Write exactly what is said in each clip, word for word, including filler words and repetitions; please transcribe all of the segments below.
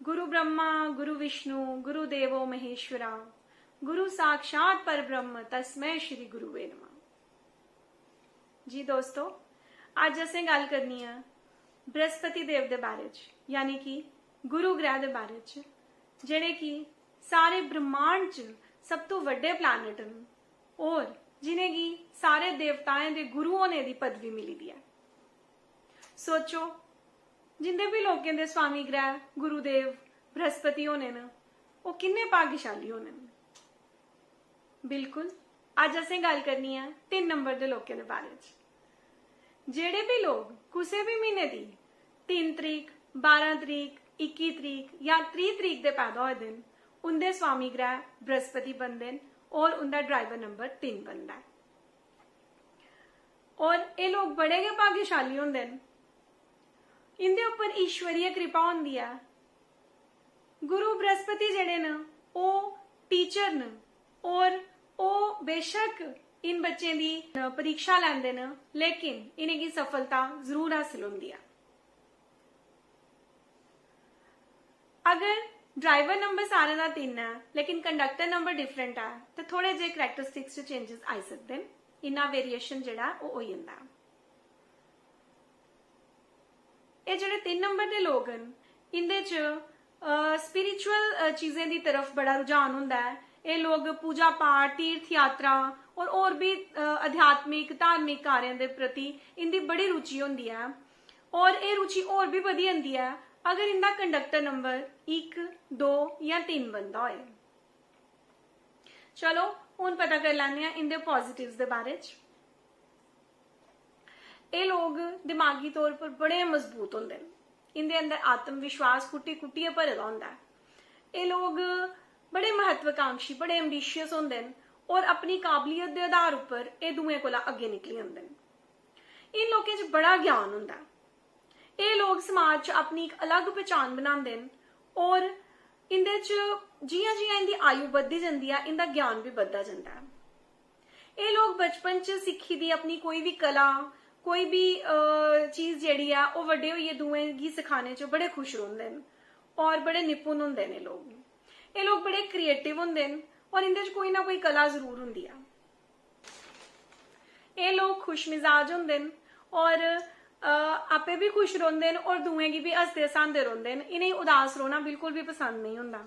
गुरु ब्रह्मा गुरु विष्णु गुरु देवो महेश्वरा, गुरु साक्षात पर ब्रह्म तस्मै श्री गुरुवे नमः। जी दोस्तों, अज्ज असें गल्ल करनी ऐ बृहस्पति देव दे बारे च, यानी कि गुरु ग्रह दे बारे च, जेह्ड़े कि सारे ब्रह्मांड च सब तों बड्डे प्लैनेट न और जिनेंगी सारे देवताएं दे गुरु होने दी पदवी मिली दी ऐ। सोचो, जिंदे बी लोकें दे स्वामी ग्रह गुरुदेव बृहस्पति होने न, ओह् किन्ने भाग्यशाली होने न। बिल्कुल, अज्ज असें गल्ल करनी ऐ तिन्न नंबर दे लोकें दे बारे च। जेह्ड़े बी लोक कुसै बी म्हीने दी तिन्न तरीक, बारां तरीक, इक्की तरीक जां त्रीह् तरीक दे पैदा होए दे न, उं'दे स्वामी ग्रह बृहस्पति बनदे न और उं'दा ड्राइवर नंबर तिन्न बनदा ऐ। और एह् लोक बड़े गै भाग्यशाली होंदे न। इं'दे उप्पर ईश्वरीय कृपा होंदी ऐ। गुरु बृहस्पति जेह्ड़े न, ओह् टीचर न और ओह् बेशक इन बच्चें दी परीक्षा लैंदे न, लेकिन इ'नेंगी सफलता जरूर हासल होंदी ऐ। अगर ड्राइवर नंबर सारें दा तिन्न ऐ लेकिन कंडक्टर नंबर डिफरेंट ऐ, ते थोड़े जे करैक्टरिस्टिक्स च चेंजेस आई सकदे न। इन्ना वेरिएशन जेह्ड़ा ओह् होई जंदा ऐ। एह् जेह्ड़े तिन्न नंबर दे लोक न, इं'दे च स्पिरिचुअल चीज़ें दी तरफ बड़ा रुझान होंदा ऐ। एह् लोक पूजा पाठ, तीर्थ यात्रा और होर बी अ, आध्यात्मिक धार्मिक कार्य दे प्रति इं'दी बड़ी रुचि होंदी ऐ और एह् रुचि होर बी बधी जंदी ऐ अगर इं'दा कंडक्टर नंबर इक, दो जां तिन्न बनदा होए। चलो, हून पता करी लैन्ने आं इं'दे पॉजिटिव्स दे बारे च। एह् लोक दिमागी तौर पर बड़े मजबूत होंदे न। इं'दे अंदर आत्म विश्वास कुट्टी कुट्टियै भरे दा होंदा ऐ। एह् लोक बड़े महत्वाकांक्षी, बड़े एम्बिशियस होंदे न और अपनी काबलियत दे आधार उप्पर एह् दूएं कोला अग्गें निकली जंदे न। इन लोकें च बड़ा ज्ञान होंदा ऐ। एह् लोक समाज च अपनी इक अलग पहचान बनांदे न और इं'दे च जि'यां जि'यां इं'दी आयु बधदी जंदी ऐ, इं'दा ज्ञान बी बधदा जंदा ऐ। एह् लोक बचपन च सिक्खी दी अपनी कोई बी कला, कोई बी अ, चीज जेह्ड़ी ऐ, ओह् बड्डे होइयै दूएं गी सखाने च बड़े खुश रौंह्दे न और बड़े निपुण होंदे न एह् लोक। एह् लोक बड़े क्रिएटिव होंदे न और इं'दे च कोई ना कोई कला जरूर होंदी ऐ। एह् लोक खुश मिजाज होंदे न और अ, आपे बी खुश रौंह्दे न और दूएं गी बी हसदे हसांदे रौंह्दे न। इ'नेंगी उदास रौह्ना बिल्कुल बी पसंद नेईं होंदा।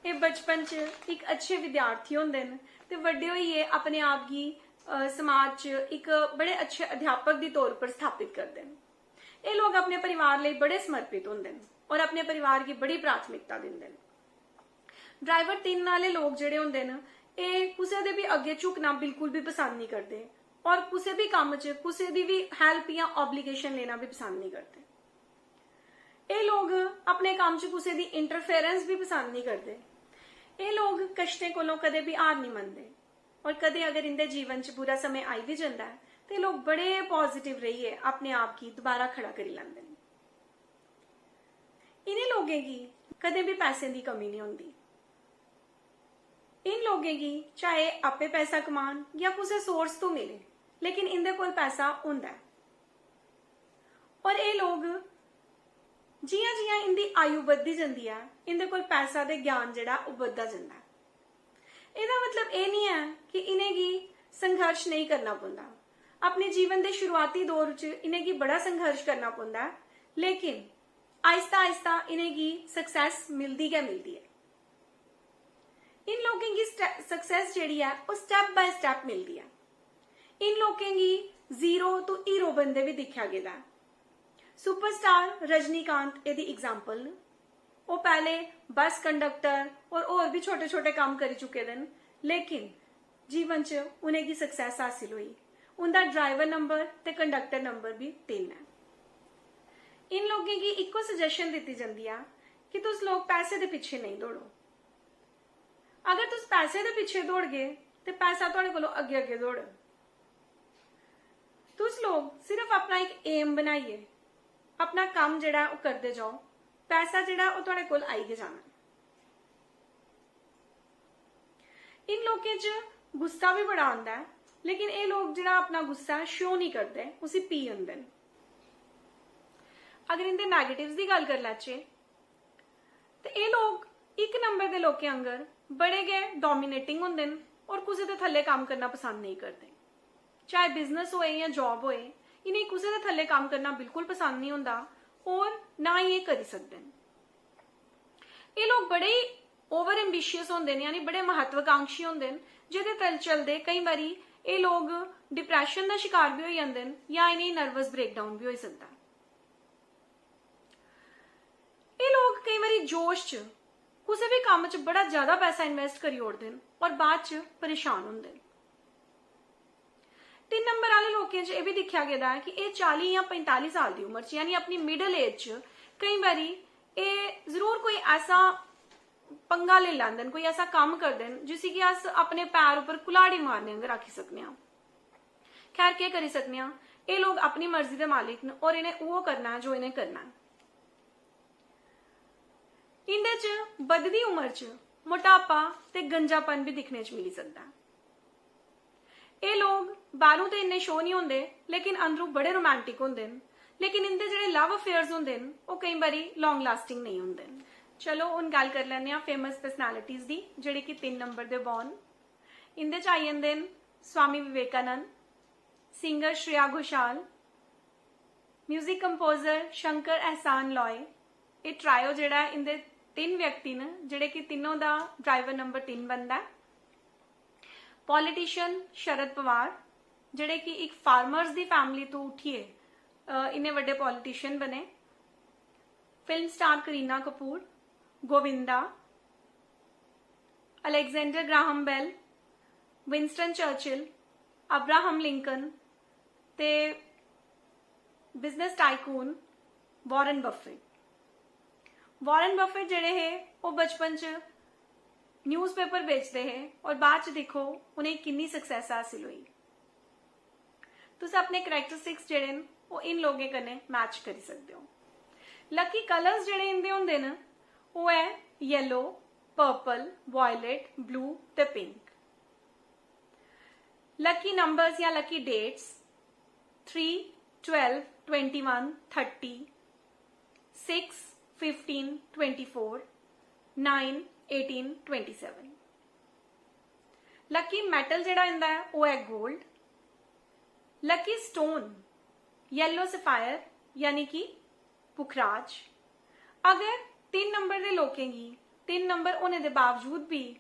एह् बचपन च इक अच्छे विद्यार्थी होंदे न ते बड्डे होइयै अपने आप गी अ, समाज च इक बड़े अच्छे अध्यापक दी तौर पर स्थापित करदे न। एह् लोक अपने परिवार लेई बड़े समर्पित होंदे न और अपने परिवार गी बड़ी प्राथमिकता दिंदे न। ड्राइवर तिन्न आह्ले लोक जेह्ड़े होंदे न, एह् कुसै दे बी अग्गें झुकना बिल्कुल बी पसंद निं करदे और कुसै बी कम्म च कुसै दी बी हेल्प जां ऑब्लिगेशन लेना बी पसंद निं करदे। एह् लोक अपने कम्म च कुसै दी इंटरफेरेंस बी पसंद निं करदे। एह् लोक कश्टें कोलों कदें बी हार निं मनदे और कदें अगर इं'दे जीवन च बुरा समें आई बी जंदा ऐ ते लोक बड़े पॉजिटिव रेहियै अपने आप गी दोबारा खड़ा करी लैंदे न। इ'नें लोकें गी कदें बी पैसें दी कमी निं होंदी। इन लोकें गी चाहे आपे पैसा कमान जां कुसै सोर्स तो मिले, लेकिन इं'दे कोल पैसा होंदा ऐ। और एह् लोक जि'यां जि'यां इं'दी आयु बधदी जंदी ऐ, इं'दे कोल पैसा ते ज्ञान जेह्ड़ा ओह् बधदा जंदा ऐ। एह्दा मतलब एह् निं ऐ कि इ'नेंगी संघर्ष नेईं करना पौंदा। अपने जीवन दे शुरुआती दौर च इ'नेंगी बड़ा संघर्ष करना पौंदा ऐ, लेकिन आहिस्ता आहिस्ता इ'नेंगी सक्सेस मिलदी गै मिलदी ऐ। इन लोकें गी सक्सेस जेह्ड़ी ऐ, ओह् स्टैप बाय स्टैप मिलदी ऐ। इन लोकें गी जीरो तो हीरो बनदे बी दिक्खेआ गेदा ऐ। सुपरस्टार रजनीकांत एह्दी एग्जाम्पल न। ओह् पैह्ले बस कंडक्टर और होर बी छोटे छोटे कम्म करी चुके दे न, लेकिन जीवन च उ'नेंगी सक्सेस हासिल होई। उं'दा ड्राइवर नंबर ते कंडक्टर नंबर बी तिन्न ऐ। इन लोकें गी इक्को सजेशन दित्ती जंदी ऐ कि तुस लोक पैसे दे पिच्छे नेईं दौड़ो। अगर तुस पैसे दे पिच्छे दौड़गे ते पैसा थुआढ़े कोलों अग्गें अग्गें दौड़ग। तुस लोक सिर्फ अपना इक एम बनाइयै अपना कम्म जेह्ड़ा ऐ ओह् करदे जाओ, पैसा जेह्ड़ा ऐ ओह् थुआढ़े कोल आई गै जाना। इन लोकें च गुस्सा बी बड़ा आंदा ऐ, लेकिन एह् लोक जेह्ड़ा अपना गुस्सा ऐ शो निं करदे, उसी पी जंदे न। अगर इं'दे नेगेटिव्स दी गल्ल करी लैचे, ते एह् लोक इक नंबर दे लोकें आंगर बड़े गै डोमिनेटिंग होंदे न और कुसै दे थल्ले कम्म करना पसंद नेईं करदे। चाहे बिजनेस होए जां जॉब होए, इ'नेंगी कुसै दे थल्ले कम्म करना बिल्कुल पसंद नेईं होंदा और ना ही एह् करी सकदे न। एह् लोक बड़े ही ओवर एम्बिशियस होंदे न, यानी बड़े महत्वाकांक्षी होंदे न, जेह्दे तल चलदे केईं बारी एह् लोक डिप्रैशन दा शिकार बी होई जंदे न जां इ'नेंगी नर्वस ब्रेकडाउन बी होई सकदा ऐ। एह् लोक केईं बारी जोश च कुसै बी कम्म च बड़ा ज्यादा पैसा इन्वेस्ट करी ओड़दे न और बाद च परेशान होंदे न। तिन्न नंबर आह्ले लोकें च एह् बी दिक्खेआ गेदा ऐ कि एह् चाली जां पंजताली साल दी उम्र च, यानी अपनी मिडल एज च, केईं बारी एह् जरूर कोई ऐसा पंगा लेई लैंदे न, कोई ऐसा कम्म करदे न जिसी कि अस अपने पैर उप्पर कुल्हाड़ी मारने आंगर आखी सकने आं। खैर, केह् करी सकने आं, एह् लोक अपनी मर्जी दे मालिक न और इ'नें उ'ऐ करना ऐ जो इ'नें करना ऐ। इं'दे च बधदी उम्र च मोटापा ते गंजापन बी दिक्खने च मिली सकदा ऐ। एह् लोक बाह्रों ते इन्ने शो निं होंदे, लेकिन अंदरों बड़े रोमांटिक होंदे न। लेकिन इं'दे जेह्ड़े लव अफेयर्स होंदे न, ओह् केईं बारी लांग लास्टिंग नेईं होंदे न। चलो, हून गल्ल करी लैन्ने आं फेमस पर्सनैलिटीज दी, जेह्ड़े कि तिन्न नंबर दे बौन। इं'दे च आई जंदे न Swami Vivekananda, singer Shreya Ghoshal, music composer Shankar Ehsaan Loy. एह् ट्रायो जेह्ड़ा ऐ, इं'दे तिन्न व्यक्ति न, जेह्ड़े कि तिन्नों दा ड्राइवर नंबर तिन्न बनदा ऐ। पॉलिटिशियन शरद पवार, जेह्ड़े कि इक फार्मर्स दी फैमिली तो उठियै, अ, इन्ने बड्डे पॉलिटिशियन बने। Film star Kareena Kapoor, Govinda, Alexander Graham Bell, Winston Churchill, Abraham Lincoln ते business tycoon Warren Buffett. Warren Buffett जेह्ड़े हे, ओह् बचपन च न्यूज़पेपर बेचदे हे और बाद च दिक्खो, उ'नेंगी किन्नी सक्सेस हासिल होई। तुस अपने करैक्टरिस्टिक्स जेह्ड़े न, ओह् इन लोकें कन्नै मैच करी सकदे ओ। लकी कलर्स जेह्ड़े इं'दे होंदे न, ओह् ऐ येलो, पर्पल, वायलेट, ब्लू ते पिंक। लकी नंबर्स या lucky dates: three, twelve, twenty one, thirty, six, fifteen, twenty four, nine, eighteen, twenty seven. Lucky metal जेह्ड़ा इं'दा ऐ, ओह् ऐ gold. Lucky stone yellow sapphire, यानी कि पुखराज। अगर तिन्न नंबर दे लोकें गी तिन्न नंबर होने दे बावजूद बी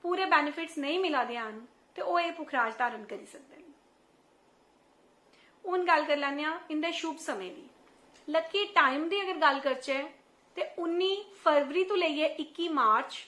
पूरे बेनिफिट्स नेईं मिला दे हैन, ते ओह् एह् पुखराज धारण करी सकदे न। हून गल्ल करी लैन्ने आं इं'दे शुभ समें दी। लकी टाइम दी अगर गल्ल करचै, ते उन्नी फरवरी तो लेइयै इक्की मार्च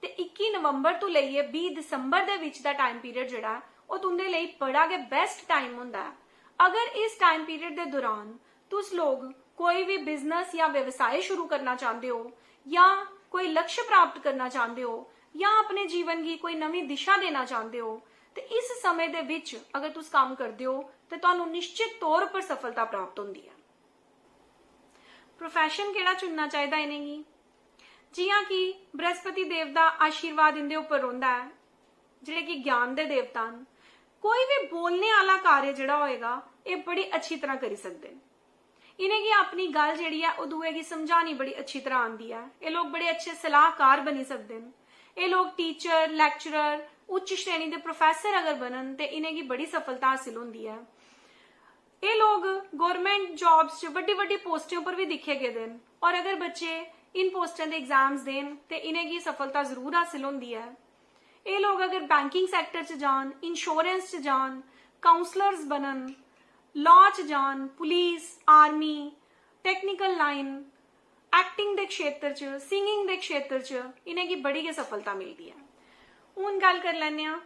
ते इक्की नवंबर तो लेइयै बीह् दिसंबर दे बिच दा टाइम पीरियड जेह्ड़ा ऐ, ओह् तुं'दे लेई बड़ा गै बेस्ट टाइम होंदा ऐ। अगर इस टाइम पीरियड दे दौरान तुस लोग कोई बी बिजनेस या व्यवसाय शुरू करना चांह्दे ओ, या कोई लक्ष्य प्राप्त करना चांह्दे ओ, या अपने जीवन गी कोई नमीं दिशा देना चांह्दे ओ, ते इस समें दे बिच अगर तुस कम्म करदे ओ, ते तुहानू निश्चित तौर पर सफलता प्राप्त होंदी ऐ। प्रोफैशन केह्ड़ा चुनना चाहिदा इ'नेंगी? जि'यां कि बृहस्पति देव दा आशीर्वाद इं'दे उप्पर रौंह्दा ऐ, जेह्ड़े कि ज्ञान दे देवता न, कोई बी बोलने आह्ला कार्य जेह्ड़ा होएगा, एह् बड़ी अच्छी तरह करी सकदे न। इ'नेंगी अपनी गल्ल जेह्ड़ी ऐ, ओह् दूए गी समझानी बड़ी अच्छी तरह आंदी ऐ। एह् लोक बड़े अच्छे सलाहकार बनी सकदे न। एह् लोक टीचर, लैक्चरर, उच्च श्रेणी दे प्रोफेसर अगर बनन, ते इ'नेंगी बड़ी सफलता हासिल होंदी ऐ। एह् लोक गौरमेंट जॉब्स च बड्डी बड्डी पोस्टें उप्पर बी दिक्खे गेदे न, और अगर बच्चे इन पोस्टें दे एग्जाम्स देन, ते इ'नेंगी सफलता जरूर हासिल होंदी ऐ। एह् लोक अगर बैंकिंग सैक्टर च जान, इंश्योरेंस च जान, काउंसलर्स बनन, लॉ च जान, police, army, technical line, acting दे क्षेत्र च, सिंगिंग दे क्षेत्र च इ'नेंगी बड़ी गै सफलता मिलदी ऐ। हून गल्ल करी लैन्ने आं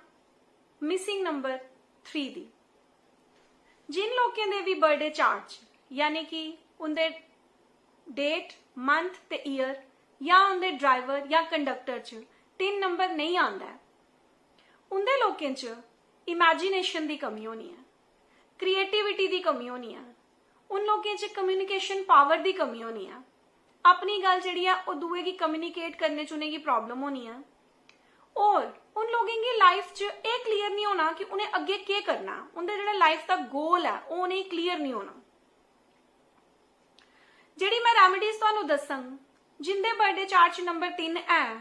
मिसिंग नंबर थ्री दी। जिन लोकें दे बी बर्थडे चार्ट च, यानी कि उं'दे डेट, मंथ ते ईयर, जां उं'दे ड्राइवर जां कंडक्टर च तिन्न नंबर नेईं आंदा ऐ, उं'दे लोकें च इमेजिनेशन दी कमी होनी ऐ, क्रिएटिविटी दी कमी होनी ऐ, उन लोकें च कम्युनिकेशन पावर दी कमी होनी ऐ। अपनी गल्ल जेह्ड़ी ऐ, ओह् दूए गी कम्युनिकेट करने च उ'नेंगी प्रॉब्लम होनी ऐ। और उन लोकें गी लाइफ च एह् क्लियर निं होना कि उ'नें अग्गें केह् करना ऐ, उं'दा जेह्ड़ा लाइफ दा गोल ऐ, ओह् उ'नेंगी क्लियर निं होना। जेह्ड़ी में रेमेडीज तुहानू दस्सङ, जिंदे बर्थडे चार्ट च नंबर तिन्न ऐ,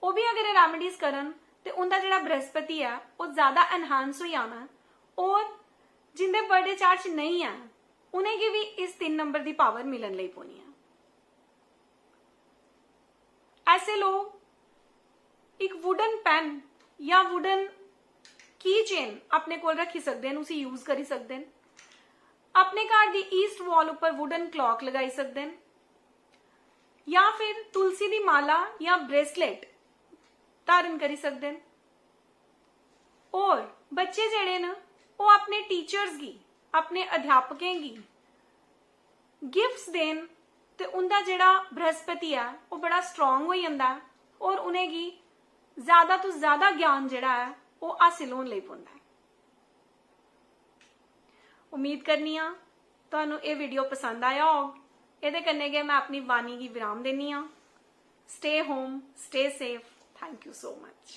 ओह् बी अगर एह् रेमेडीज करन ते उं'दा जेह्ड़ा बृहस्पति ऐ, ओह् ज्यादा एनहांस होई जाना ऐ। और जिंदे बर्थडे चार्ट च नेईं ऐ, उ'नेंगी बी इस तिन्न नंबर दी पावर मिलन लेई पौनी ऐ। ऐसे लोग इक वुडन पेन या वुडन की चेन अपने कोल रखी सकदे न, उसी यूज करी सकदे न। अपने घर दी ईस्ट वॉल उप्पर वुडन क्लॉक लगाई सकदे न, या फिर तुलसी दी माला या ब्रेसलेट धारण करी सकदे न। और बच्चे जेह्ड़े न, ओह् अपने टीचर्स गी, अपने अध्यापकें गी गिफ्ट्स देन ते उं'दा जेह्ड़ा बृहस्पति ऐ, ओह् बड़ा स्ट्रांग होई जंदा ऐ और उ'नेंगी ज्यादा तो ज्यादा ज्ञान जेह्ड़ा ऐ, ओह् हासिल होन लेई पौंदा ऐ। उम्मीद करनी आं तुहानू एह् वीडियो पसंद आया होग। एह्दे कन्नै गै में अपनी वाणी गी विराम दिन्नी आं। Stay home, stay safe. Thank you so much.